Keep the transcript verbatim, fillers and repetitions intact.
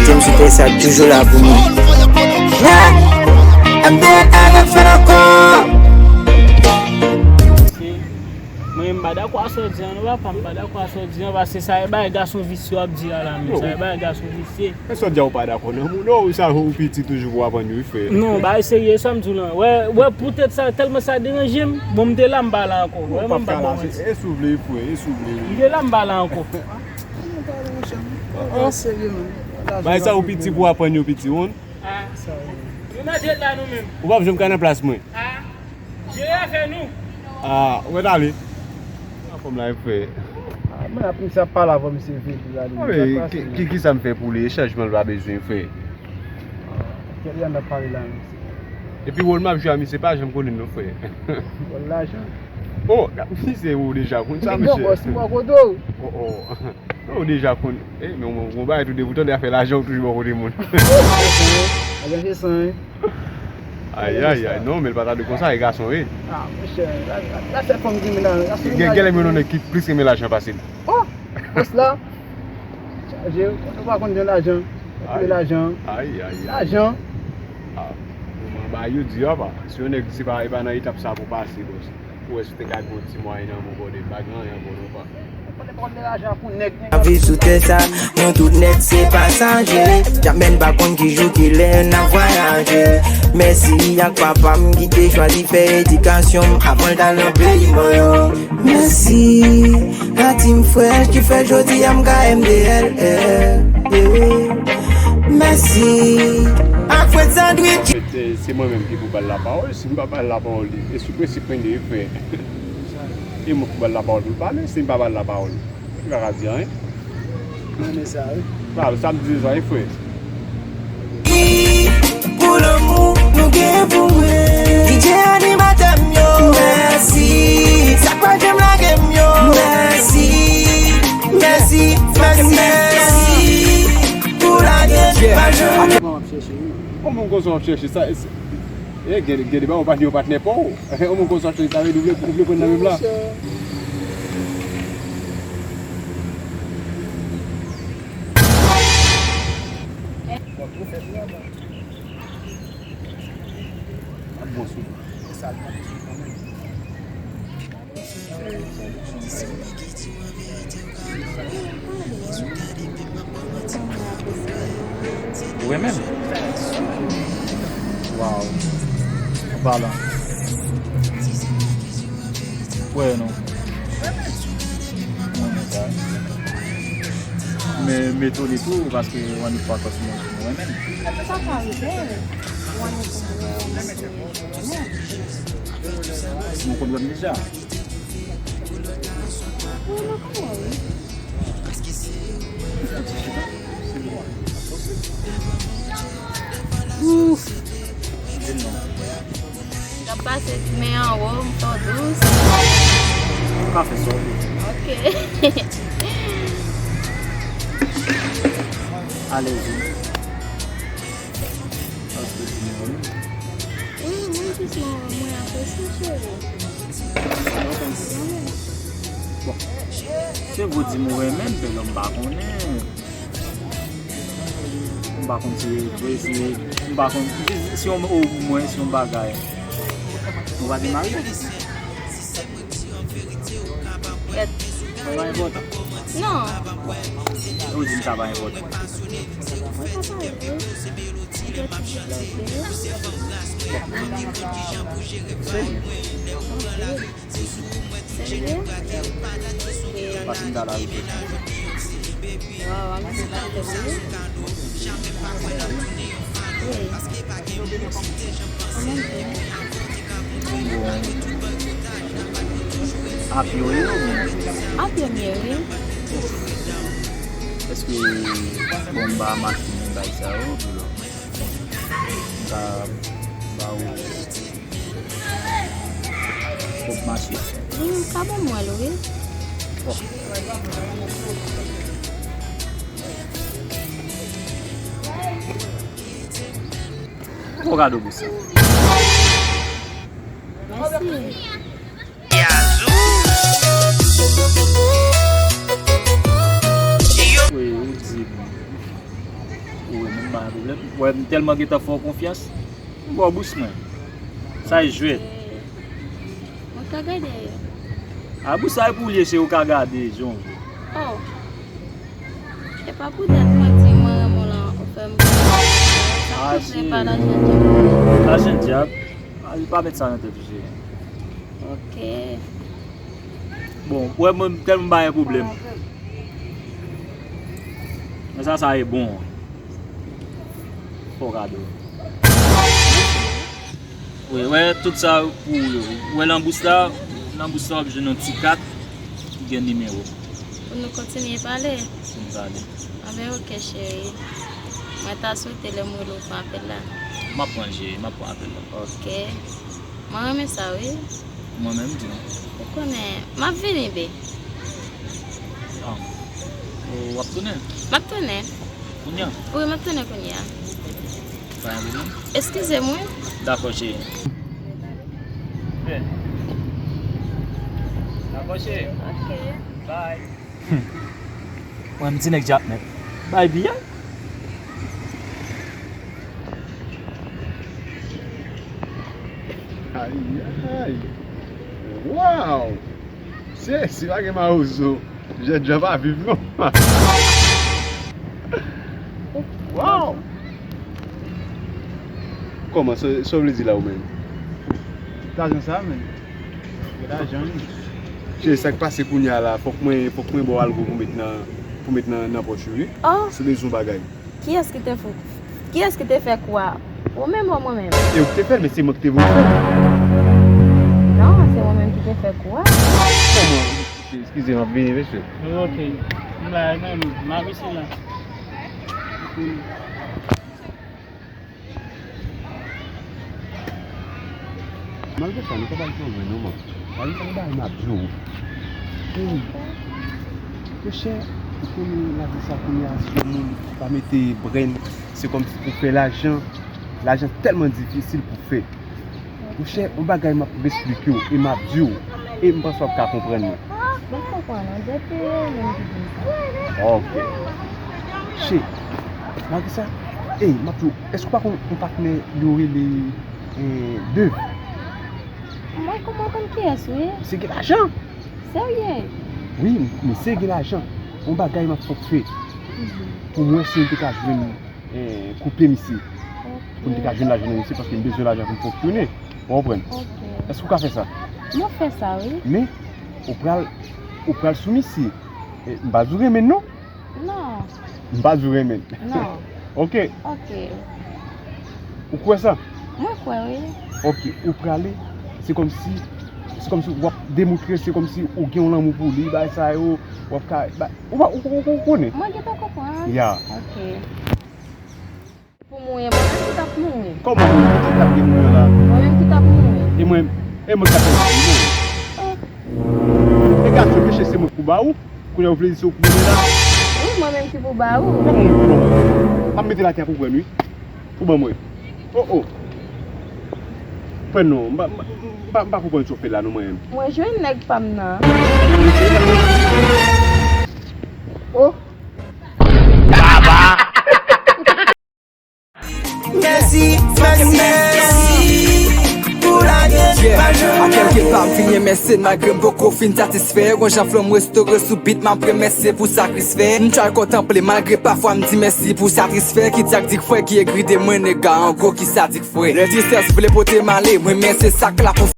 James Super sa toujou la pou nou. Yeah, M D L ap fè l ankò. Mwen, m pa dakò a sa w di an, non, papa, m pa dakò a sa w di an, paske sa e bagay gason visye w ap di a la, men. Sa e bagay gason visye. E sa w di a, ou pa dakò nan moun, non, ou sa, ou piti toujou pou aprann yo, wi, frè. Non, bagay serye, sa m di w lan. Wè, wè, poutèt sa, tèlman sa deranje m, bon, m te la, m pa la ankò. Wè, mwen, m pa dakò. E si w vle, frè, e si w vle. M te la, m pa la ankò. Bagay serye, man. Bagay sa, ou piti pou aprann yo, piti, ou konn. Ah. Nou nan djèt la, nou menm. Ou p ap janm ka nan plas mwen. Ah. Jere afè nou. Ah, ou mèt ale. Anfòm la, frè. Ah, mwen ap misye ap pale avè misye vin pou la. Ah, men, ki, ki, ki sa m fè pou li? E chanjman l pa bezwen, frè. Kèt li an ap pale la, mesye. Epi wòl m ap jwe a misye pa janm konnen non, frè. Wòl lajan. Oh, misye ou deja konn sa, mesye. Bòs, mwen kote w. Oh, oh. Non, ou deja konn. Eh, men yon, yon bagay tou de pou tande afè lajan ou toujou bò kote moun. Lajan se san, wi. Ay, ay, ay, non, men l pa ta dwe konsa, e gason, wi. Ah, monchè, la, la, la, se fanm ki menaj, la, se gen, gen lè m wè yon nèg ki plis renmen lajan pase l. Oh, bòs la. Chaje, ou pa konn jan lajan. Ay, lajan. Ay, ay, ay. Lajan. Ah, moman ba yo di, apa. Si yon nèg, se pa, e pa nan etap sa pou pase, bòs. Ou wè si w te ka gen yon ti mwayen nan men w, bòdè, pa gen anyen ankò non, pa. Lavi sou tè sa, nou tout nèt se pasaje. Jamè n pa konn ki jou ki lè n ap vwayaje. Mèsi ak papa m ki te chwazi fè edikasyon m avan l t al nan peyi mwen yo. Mèsi a Team Fresh ki fè jodi a m ka M D L. Mèsi ak Fred Sandwich. Se, se mwen menm ki pou ba l lapawòl. Si m pa ba l lapawòl, li, e sou prensip mwen li ye, frè. E mwen pou ba l lapawòl pou l pale, si m pa ba l lapawòl, li pa ka di anyen. Mwen renmen sa, wi. Sa, sa m di sa, wi, frè. Pou lanmou nou gen pou mwen. D J animatè m yo. Mèsi. Sa k pa janm lage m yo. Mèsi. Mèsi. Mèsi. Mèsi. Pou lage m pa janm. Kòman w ap chèche, wi? Kòman w konsa w ap chèche sa? E, gen, gen de bagay ou pa gen yon patnè pa w. Yon moun konsa w ap chèche, sa vle di ou vle, ou vle pran nan menm la. Bon, sou. Ou renmen m? Waw. Anpalan. Wè non. Mwen renmen sa. Men m etone tou paske w annik pa ankò sou mwen. Ou renmen m? Sa ka rive. Ou annik pa ankò sou mwen. Ou konn wè m deja. Ouf. L ap pase men anwo, m fè w dous. Ou ka fè sa w vle. Ok. Alèz wi. Paske se mwen. Wi, mwen jis mwen, mwen apresye cheri. Mwen konn si zanmi. Bon. Se vre w di m ou renmen m, men m pa konnen. M pa konn si vre, si, m pa konn si, si yon, o, mwen, si yon bagay. Nou pa te marye? Kèt. Sa pa enpòtan. Non. Ou di m sa pa enpòtan. Mwen pa pale vre. Mwen fè ti vlòg vre. Bon. Se byen. Serye? Paske m ta la rive. Waw, a m si pa te vle. Wi. Kòman m fè? Bon. Apye w ye oubyen? Apye m ye, wi. Èske, bon, m pa mache nan bagay sa yo, pou lò. M ka ba w. Fòk mache. Wi, m ka ban m wè l, wi. Bon. Bon kado pou sa. Mèsi. Wi, ou di m. Ou wè, mwen pa gen pwoblèm. Ou wè, m tèlman gentan fè w konfyans, m ba w bous mwen. Sa e jwèt. Mwen ka gade yo. A, bous sa e pou w ye, se ou ka gade, jan w vle. Oh. E pa poutèt mwen di mwen renmen w lan, ou fè m konfyans. Sa poutèt se pa lajan djab. Lajan djab? A, li pa met sa nan tèt ou, cheri. Ok. Bon, ou wè mwen tèlman m pa gen pwoblèm. Men sa, sa e bon. Fò kado. Wi, wè, tout sa pou ou yo. Ou wè nan bous la, nan bous la, w ap jwenn yon ti kat ki gen nimewo. Pou nou kontinye pale? Pou n pale. Anben, ok, cheri. Mwen ta swete lè m rele w pran apèl la. M ap pran, cheri, m ap pran apèl la. Ok. Mwen renmen sa, wi. Mwen menm, di m. Ou konnen, m ap vini, be. Ah. Ou, w ap tounen? M ap tounen. Kounye a? Wi, m ap tounen kounye a. Pa gen pwoblèm. Eskize m, wi. Dakò, cheri. Byen. Dakò, cheri. Ok. Bye. Mwen, m ti nèg djap nèt. Bay biyè. Ayayay. Waw! Se, si pa gen mawozo, jèn jan pa viv non. Waw! Kòman, sa, sa w vle di la ou menm? Lajan sa menm. Gen lajan wi. Cheri, sa k pase kounye a la, fòk mwen, fòk mwen ba w algo pou met nan, pou met nan, nan pòch ou wi. Oh. Si w bezwen yon bagay. Kiyès ki te fou? Kiyès ki te fè kou a? Ou menm ou mwen menm? E ou ki te fè l, men se mwen ki te voye fè l. Non, se mwen menm ki te fè kou a. Kòman? Eskize m, m ap vini, mesye. Ok. M la, mwen, m ap isi la. Malgre sa, nou pa pral pran mwen non, man. Gade yon bagay m ap di w. Hey. Monchè, ou konnen lavi sa kounye a, si yon moun pa mete brenn, se kòmsi pou fè lajan, lajan tèlman difisil pou fè. Monchè, yon bagay m ap esplike w e m ap di w, e m panse w ap ka konprann mwen. Mwen konprann ou, depi ou menm ki di m sa. Ok. Che, malgre sa, ey, m ap di w, èske w pa konn yon patnè yo rele, eh, Dev? Mwen konn, mwen konn kiyès, wi. Misye gen lajan. Serye? Wi, misye gen lajan. Yon bagay m ap fòk fè. Mhm. Pou m wè si m te ka jwenn, eh, koupe misye. Ok. Pou m te ka jwenn lajan nan misye, paske m bezwen lajan pou m fonksyone. Ou konprann? Ok. Èske w ka fè sa? Mwen fè sa, wi. Men, ou pral, ou pral sou misye. Eh, m pa di w renmen l, non. Non. M pa di w renmen l. Non. Ok. Ok. Ou kwè sa? Mwen kwè, wi. Ok, ou prale, se kòmsi, se kòmsi w ap demontre, se kòmsi ou gen yon lanmou pou li, bagay sa yo, w ap ka, ba, ou, ou, ou, ou konnen. Mwen gentan konprann. Ya. Ok. Pou mouri, mwen menm ki t ap mouri. Kòman mouri? Ki t ap gen mouri la? Mwen menm ki t ap mouri. E mwen, e mwen k ap pèdi mouri. Oh. E gato peche se mwen k pou ba ou. Kounye a ou vle di se ou k pou ba mwen la? Wi, mwen menm ki pou ba ou. Kòman mwen pou ba ou? M ap mete l atè pou pran wi. Pou ban mwen. Oh, oh. Pran non, m pa, m pa, m pa, m pa konprann sa w fè la non mwen menm. Mwen jwenn nèg pa m nan. Oh. Mèsi, mèsi, mèsi pou lage. Yeah, a kèlke pa m fin renmen se malgre m poko fin satisfè. Gon jan flo m restore sou beat, m ap remèsye pou sakrisfè. M try kontanple malgre pafwa m di mèsi pou satisfè. Ki dyak dik frè ki egri de mwen nega, an gwo ki sadik frè. Lè tristès vle pote m ale, mwen men se sa k la pou